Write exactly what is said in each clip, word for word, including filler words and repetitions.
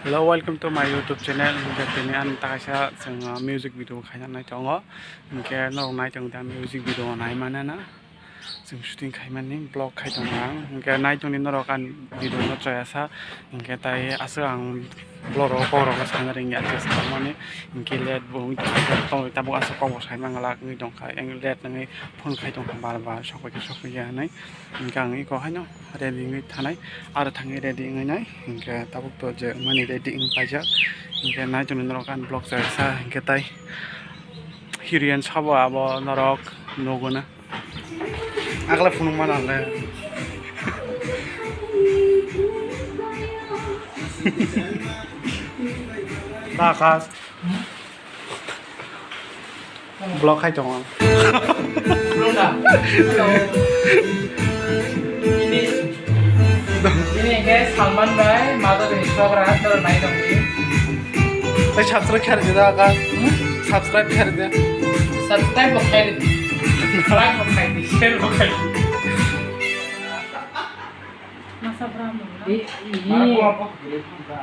Hello, welcome to my YouTube channel. Hinkhe tini ani takaisa chwng, uh, music video khaina nai tongo. Hinkhe norok nai tong da music video nai mane na. Chwng shooting khaimani vlog khai tongo ang. Hinkhe nai tongni norok ani video no chaya sa. Hinkhe tai aswk ang vlog rok kok rok no sana ringya adjust khaimani. Hinkhe late bo wng tong tabuk aswk kok bo sai manglak wngwi tongkha. Ang late wngwi phone khai tongkha bar bar sokphaikhe sokphaikhe hinwi. Hinkhe ang iko haino ready wngwi thanai, aro thangwi ready wngwi nai, hinkhe tabuk to je wngmani ready wng paijak, hinkhe nai tongni norok ani vlog chaya sa, hinkhe tai heroine sabo abo norok nugo na. Agla phunuk mana le. Dakas. Vlog khai tongo. Ini, ini ke Salman bai Madhuri program terus naik dong. Eh, subscribe khai rida ka? Hmm? Subscribe khai rida. Subscribe bo khai rida. Like bo khai rida. Share bo khai rida. Masa bwrang mung na? I, i.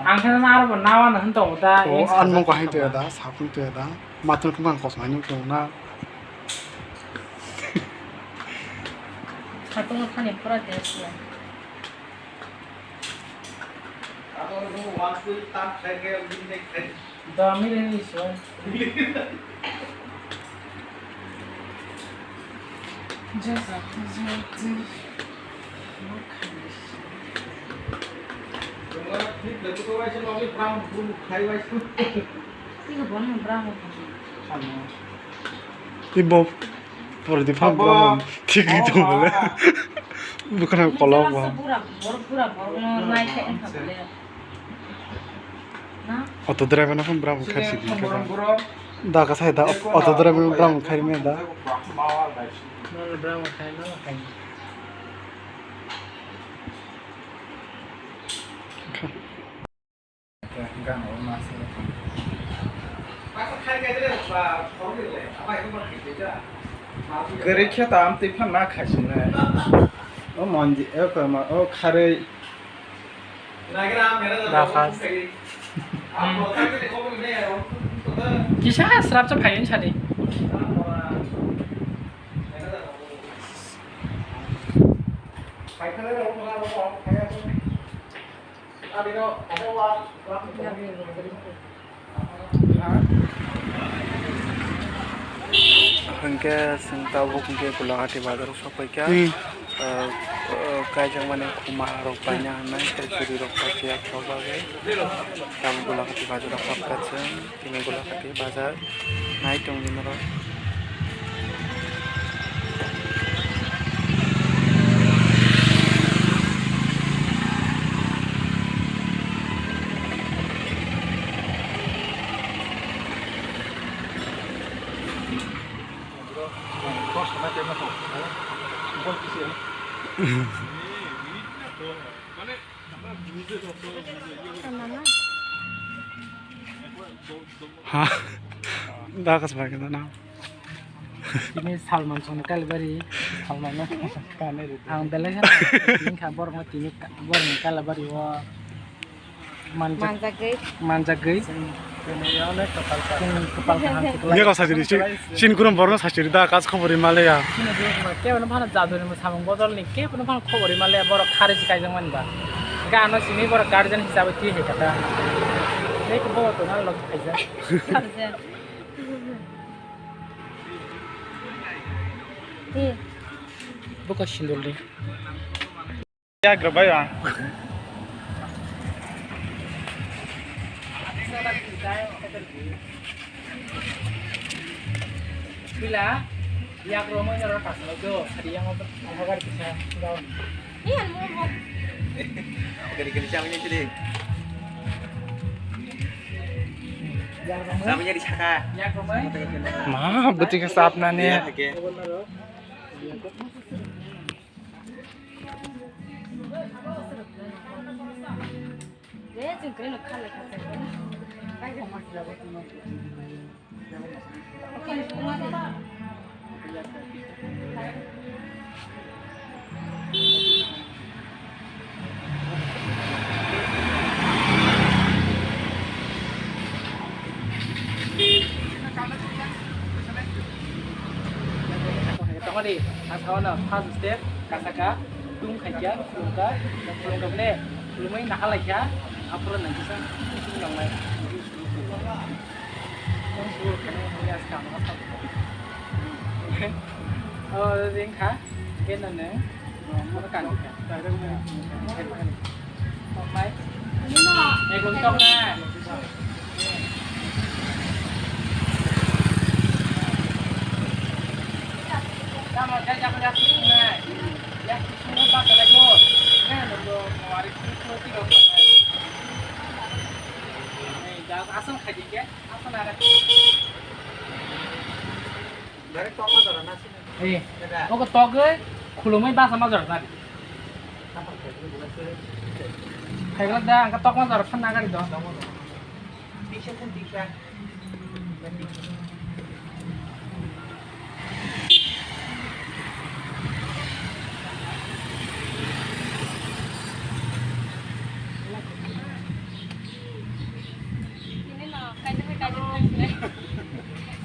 Ang khe na aro bo nawa na hwn tongo da. Oh, ang mung ko hai to da, sapung to da. Matun ko mang kos mai nuk tong na. Satung thani pura test ya. Da mile ni so. Ibo pura di phang bwrang thik ri tong bole. Bukhana kolok ba. Pura, pura, pura, pura, no, nai khe wngkha bole. Auto driver no phone bwrang khai si di kha. Da ka sai da auto driver no bwrang khai me da. Kwrwi khe tam twi phan ma khaisinai. O monji, o kwma, o kharwi. Dakhas. Kisa srap cha phaiyun sadi. Hwnkhe chwng tabuk hwnkhe Gulahati bazar o sokphaikha. Hmm. Ah, ah, kaijakmani khuma rok paina hwnwi tei churi rok paikha o bagwi. Tabuk Gulahati bazar o hapkha chwng. Tini Gulahati bazar nai tongdi norok. Ha. Da kas ba kana na. Ini Salman song kalbari. Salman na. Ang belai sa. Ini kha borok ma tini ka-, borok ni kalbari o. Manjak-, manjagwi. Manjagwi. Chwng kwnwi khe onek kwpal kaham. Chwng kwpal kaham se kwlai. Nini kok sajini, si-, sini kurum borno sajini da, kaj khobor rwma le ya. Chini borok ma kebo no phano jaduni samung bodol ni kebo no phano khobor rwma le ya, borok kharwi se kaijak mani ba. Hwnkhe ano sini borok guardian hisabe twi hai kha ta. Tei khe bo to na log khaijak. Guardian. Twi. Buka sindol ni. Yak rwbai ang. Pila, yak romoi noro kasno do, sari yang obo, obo gari kisa, down. Iya, mo mo. Gari gari chami ni chili. Yak romoi. Chami ni saka. Yak romoi. Ma, beti ka sap na ne. Iya, oke. Mari, asawano first step, kasaka, tum khaikya, khulumka, khulumka ble, khulumwi nahalaikya, aphuru nangkisa, tum nangnai. Oh, wngkha, khe nang, oh, mono kanka. Tokmai. Ekdom tokmai. Tamo jai jabo jak sunai. Jak sunai ba kala ko. Nang no mo ari ko ti ro ko. Ei, jak asam khai dikhe. Asam ara. Direct tokma dora na sini. Eh, oke togwi khulumwi basa ma jora nadi. Khaiglak da, angka tokma jora phan nagari do. Tisa phan tisa.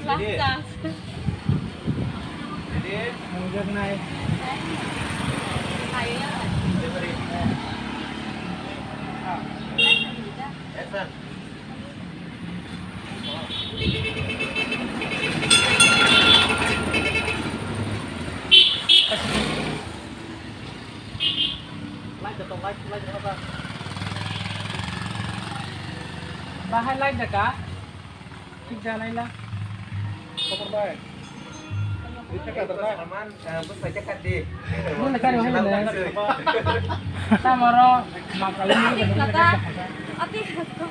Last chance. Ready? Ready? Ang jak nai. Ayo. Ready? Action. Bahai light da ka? Thik da nai la. Khobor bai. Rita ka da na? Saman, eh, bwsai ka di. Mo le kari wahai le. Tamo ro ma kali mo le. Tata. Ati ko.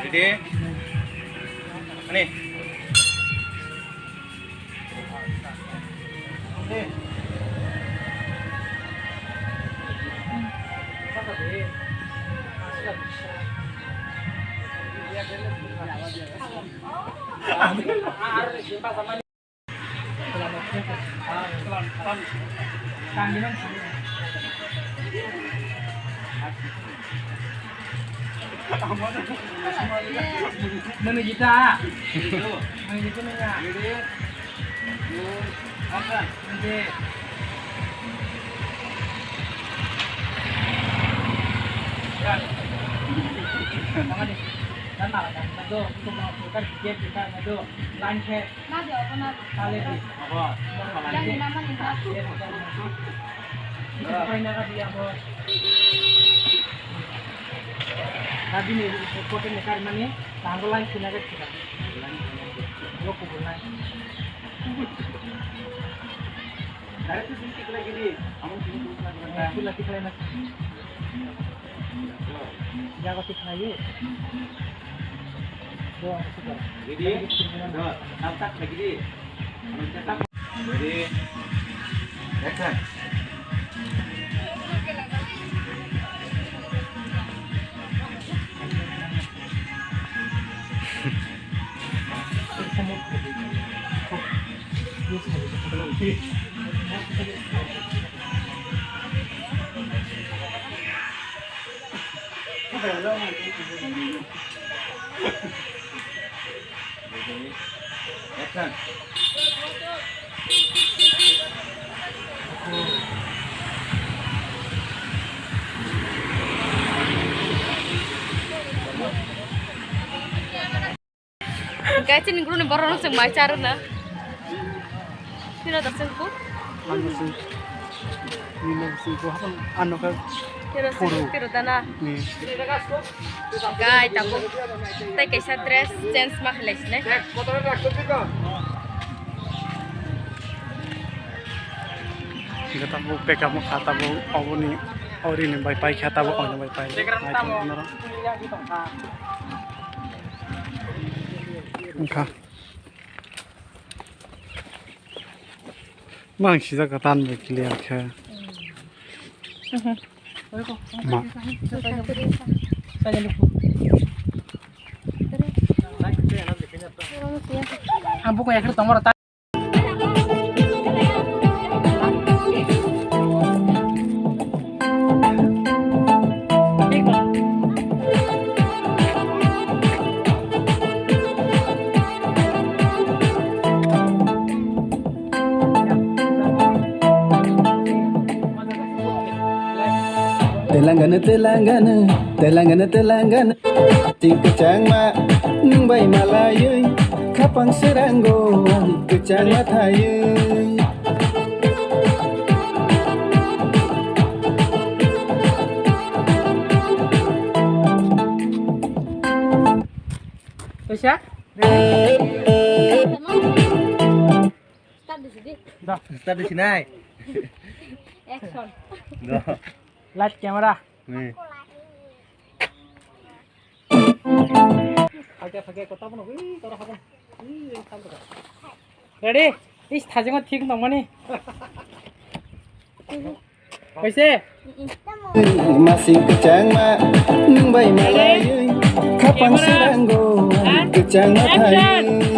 Ready? Ani. Nini kita. Nini kita nanya. Nini. Line khe. Nadi obo nadi. Kale di. Yang ni nama ni nadi. Koi naga di abo. Nadi ni kote ni kar mani tanggo line sina ke sina. Lo kubur line. Dari tu sini kita lagi di. Kamu sini tu lagi. Itu lagi kalian. Jaga tu kena ye. Ready? Go. Tap tap lagi di. Ready? Action. Action. Guys, ini guru ni borok no chwng mai charo na. Sino da chwng ku? Ano chwng. Nino chwng ku hasan ano ka. Kero sini, kero dana. Guys, tabuk. Tai kaisa dress change ma khlai sini. Hingke tabuk pekamo kha tabuk oboni orini bai pai kha tabuk oini bai pai. Nai tong noro. Wngkha. Mang sijak kha tan bai clear kha. Ma. Ang buku yang kiri tongor ta. Gana Telangana, Telangana, Telangana. Ching kwchangma, nwng bai malaywi, khapang serango, ani kwchangma thaywi. Kaisa? Start disi di. Da. Start disi nai. Action. Da. Light camera. Ni. Phage, phage, kota bono, ui, toro habon. Ui, ui, tam toro. Ready? Is thajengo thik nongmani. Kaise? Masing kwchangma, nwng bai malaywi, khapang serango, kwchangma thaywi.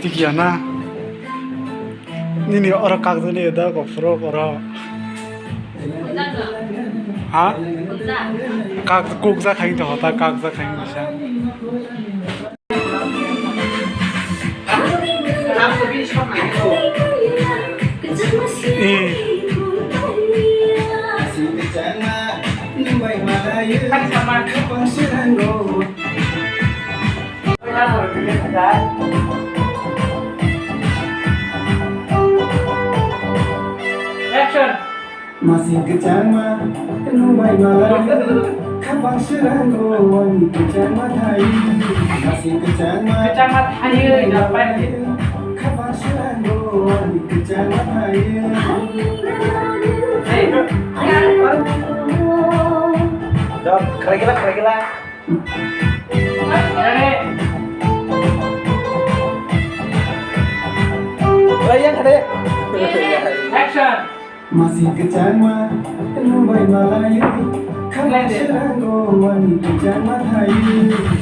Tikiya na. Nini oro kakjani da kophro oro. Ha? Kak kukja khain to hota kakja khain bisa. Eh. Action. Masing kwchangma, nwng bai malai, khapang serango, ani kwchangma thai. Masing kwchangma, kwchangma thai, nwng bai malai, khapang serango, ani kwchangma thai. Hey. Dok, kharai gila, kharai gila. Ready? Oi, yang kharai. Action. Masing kwchangma, nwng bai malai, khapang serango, ani kwchangma thai.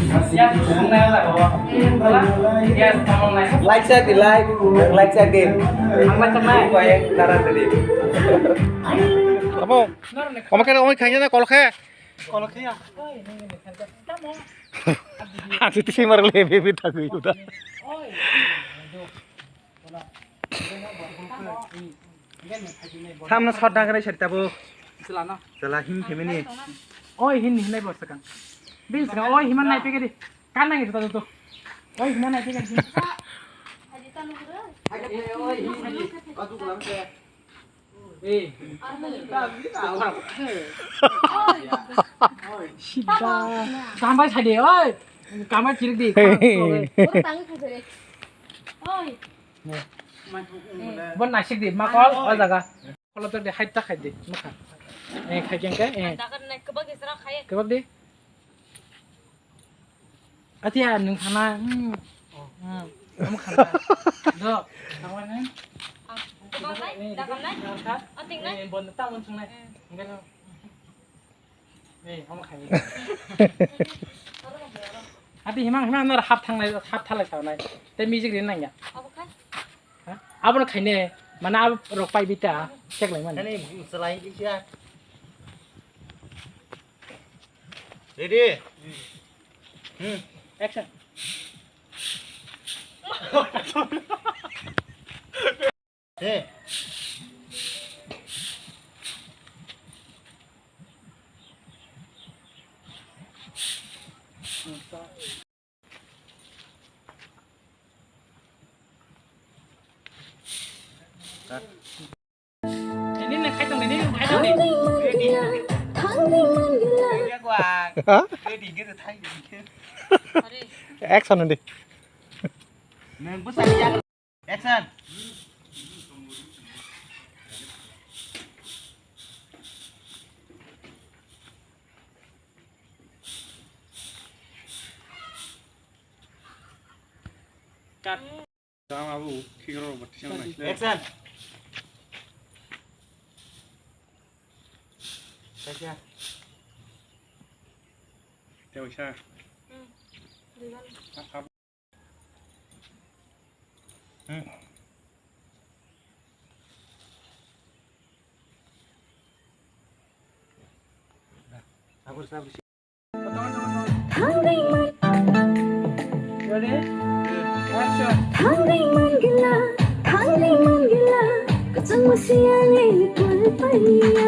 Masing kwchangma, nwng bai malai. Like sa di, like. Like sa di. Ang macam mana? Kau yang darah tadi. Apa? Kamu kira kamu kayaknya kalau kayak Ang twi twi mar le bebe thagwi uda. Thamno shot dang rai sari tabo. Chala hin himini. Oi hin hinai bo sakang. Bin sakang oi himan nai pegedi. Kan nang itu tu. Oi himan nai pegedi. Sida. Kambai sadi, oi. Kambai chirik di. Oi. Bon nasik di, makol, o jaga. Kolo tok di, hait tak khai di, makha. Eh, khai keng ke, eh. Kebak di. Ati ya, nung khana. Hmm. Hmm. Kamu khana. Do, kamu ni. Kebak nai, dakam nai. Ating nai. Eh, bon ta mon sung nai. Enggak. Eh, kamu khai. Ati himang himang nor hap thang nai, hap thalai sa nai. Te music rin nang ya. Abo khai. Ha? Abo no khaine, mana abo rok pai bita, check lai man. Ani bu salai kisa. Ready? Hmm. Action. Hey. Ini nih, kaitong ini, kaitong ini. Hah? Action nanti. Action. Cut. Action. Kaisa. Tei waisa. Hmm. Duijan. Hmm. Abor sa bisi. Ready? Action. Thangwi mangila, thangwi mangila, kachangma siyani pulpaya.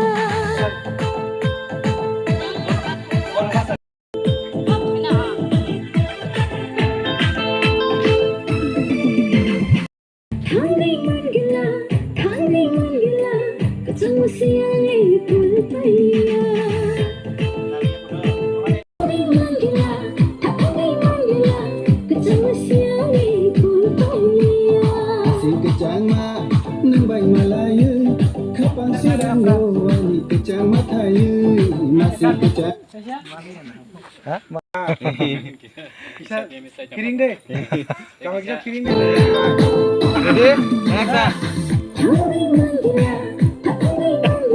Thangwi mangila, thangwi mangila, kachangma siyani pulpaya. Thangwi mangila, thangwi mangila, kachangma siyani pulpaya. Masi kachangma, nwng bai malayo, khapang sirango, ani kachangma thayo, masi kachang- Kisa kiring de. Kama kisa kiring de. Ready? Action.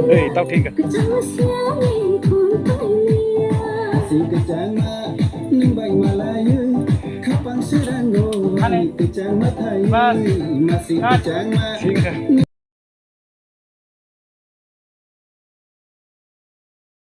Hey, tau thik. Si kachangma, nwng bai malayo, khapang sirango, ani kachangma thayo, masi kachangma. Thik.